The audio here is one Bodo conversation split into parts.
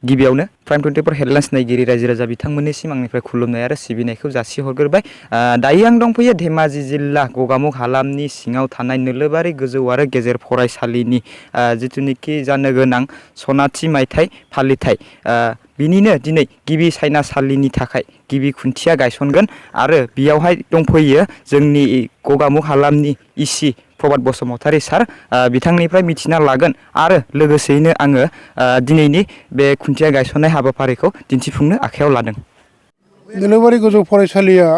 गिबियावनो प्राइम 24 हेडलाइन्स नायगिरि रायजो राजा बिथांमोननिसिम आंनिफ्राय खुलुमनाय आरो सिबिनायखौ जासिहरग्रोबाय। दायो आं दंफैयो धेमाजि जिल्ला गगामुग हालामनि सिङाव थानाय नोलोबारि गोजौ आरो गेजेर फरायसालिनि जिथुनिखि जानो गोनां सनाथि मायथाइ फालिथाय बिनिनो दिनै गिबि सायनासालिनि थाखाय गिबि खुन्थिया गायसनगोन आरो बेयावहाय दंफैयो जोंनि गगामुग हालामनि इसि प्रभात बसुमतारी सार बिथांनिफ्राय मिथिना लागोन आरो लोगोसेयैनो आङो दिनैनि बे खुन्थिया गायसननाय हाबाफारिखौ दिन्थिफुंनो आखायाव लादों। नोलोबारि गोजौ फरायसालिया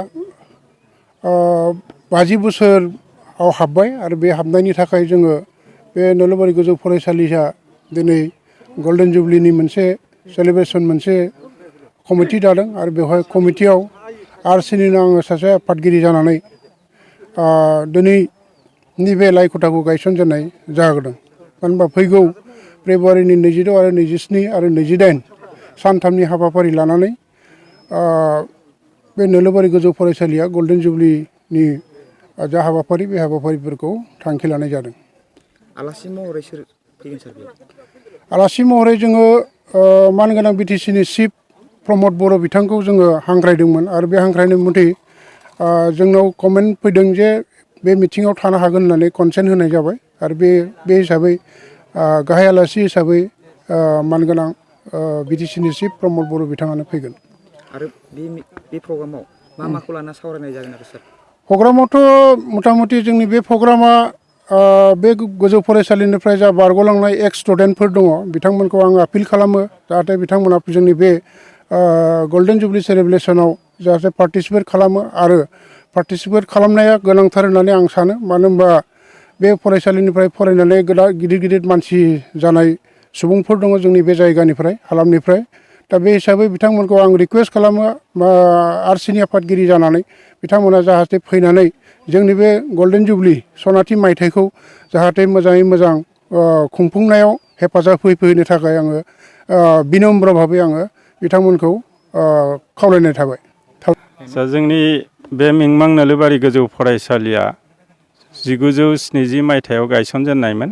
50 बोसोराव हाबबाय आरो बे हाबनायनि थाखाय जोङो बे नोलोबारि गोजौ फरायसालिया दिनै गल्डेन जुबलिनि मोनसे सेलेब्रेसन मोनसे कमिटि दादों आरो बेवहाय कमिटियाव आरसिनिनो आङो सासे आफादगिरि जानानै दिनैनि बे लाइखुथाखौ गायसनजेननाय जादों। मानो होनबा फैगौ फेब्रुवारिनि 26 आरो 27 आरो 28 सानथामनि हाबाफारि लानानै बे नोलोबारि गोजौ फरायसालिया गल्डेन जुबलिनि जा हाबाफारि बे हाबाफारिफोरखौ थांखि लानाय जादों। आलासि महरै सोर फैगोन सार? आलासि महरै जोङो मानगोनां बिटिसिनि चिफ प्रमद बर' बिथांखौ जोङो हांख्रायदोंमोन आरो बे हांख्रायनाय मथे जोंनाव कमेन्ट फैदों जे बे मिटिङाव थानो हागोन होननानै कनसेन्ट होनाय जाबाय आरो बे हिसाबै गाहाय आलासि हिसाबै मानगोनां बिटिसिनि चिफ प्रमद बर' बिथाङानो फैगोन। आरो बे प्रग्रामाव माखौ लाना सावरायनाय जागोन आरो सार? प्रग्रामावथ' मथा मथि जोंनि बे प्रग्रामा बे गोजौ फरायसालिनिफ्राय जा बारग'लांनाय एक्स स्टुडेन्टफोर दङ बिथांमोनखौ आं आपिल खालामो जाहाथे बिथांमोना जोंनि बे गल्डेन जुबलि सेलेब्रेसनाव जाहाथे पार्टिसिपेट खालामो आरो पार्टिसिपेट खालामनाया गोनांथार होननानै आं सानो। मानो होनबा बे फरायसालिनिफ्राय फरायनानै गिदिर गिदिर मानसि जानाय सुबुंफोर दङ जोंनि बे जायगानिफ्राय हालामनिफ्राय। दा बे हिसाबै बिथांमोनखौ आं रिकुवेस्ट खालामो आरसिनि आफादगिरि जानानै बिथांमोना जाहाथे फैनानै जोंनि बे गल्डेन जुबलि सनाथि मायथाइखौ जाहाथे मोजाङै मोजां खुंफुंनायाव हेफाजाब होफैनो थाखाय आङो बिनम्र भाबै आङो बिथांमोनखौ खावलायनाय थाबाय। जोंनि बे मिंमां नोलोबारि गोजौ फरायसालिया 1970 मायथाइयाव गायसनजेननायमोन।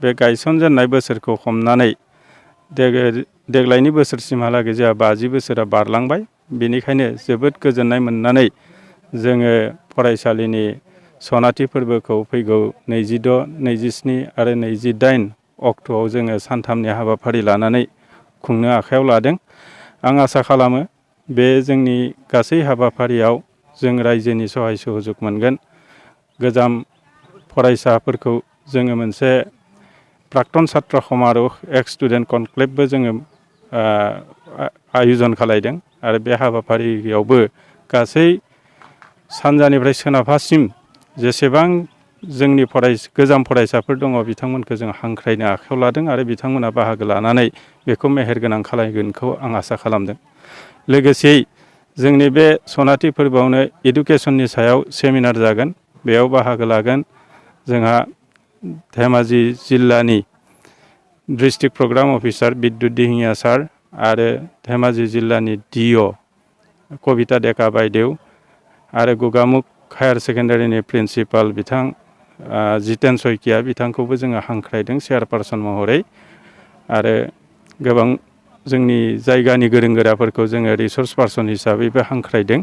बे गायसनजेननाय बोसोरखौ हमनानै देग्लायनि बोसोरसिमहालागै जोंहा 50 बोसोरा बारलांबाय। बेनिखायनो जोबोद गोजोननाय मोननानै जोङो फरायसालिनि सनाथि फोरबोखौ फैगौ 26, 27 आरो 28 अक्ट'आव जोङो सानथामनि हाबाफारि लानानै खुंनो आखायाव लादों। आं आसा खालामो बे जोंनि गासै हाबाफारियाव जों रायजोनि सहाय सहजुग मोनगोन। गोजाम फरायसाफोरखौ जोङो मोनसे प्राक्तन छात्र समार'ह एक्स स्टुडेन्ट कनक्लेभबो जोङो आयजन खालायदों आरो बे हाबाफारियावबो गासै सानजानिफ्राय सोनाबहासिम जेसेबां जोंनि गोजाम फरायसाफोर दङ बिथांमोनखौ जों हांख्रायनो आखायाव लादों आरो बिथांमोना बाहागो लानानै बेखौ मेहेरगोनां खालामगोनखौ आं आसा खालामदों। लोगोसेयै जोंनि बे सनाथि फोरबोआवनो इडुकेसननि सायाव सेमिनार जागोन। बेयाव बाहागो लागोन जोंहा धेमाजि जिल्लानि डिस्ट्रिक्ट प्रग्राम अफिसार बिद्युत दिहिङिया सार आरो धेमाजि जिल्लानि DO कबिता डेका बायदेव आरो गगामुग हायार सेकेन्डारिनि प्रिन्सिपाल बिथां जितेन सयकिया बिथांखौबो जोङो हांख्रायदों चेयारपारसन महरै आरो गोबां जोंनि जायगानि गोरों गोराफोरखौ जोङो रिसर्स पार्सन हिसाबैबो हांख्रायदों।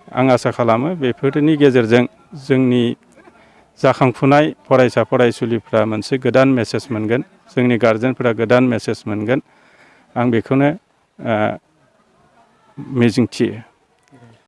आं आसा खालामो बेफोरनि गेजेरजों जोंनि जाखांफुनाय फरायसा फरायसुलिफ्रा मोनसे गोदान मेसेज मोनगोन, जोंनि गारजेनफोरा गोदान मेसेज मोनगोन। आं बेखौनो मिजिंथियो।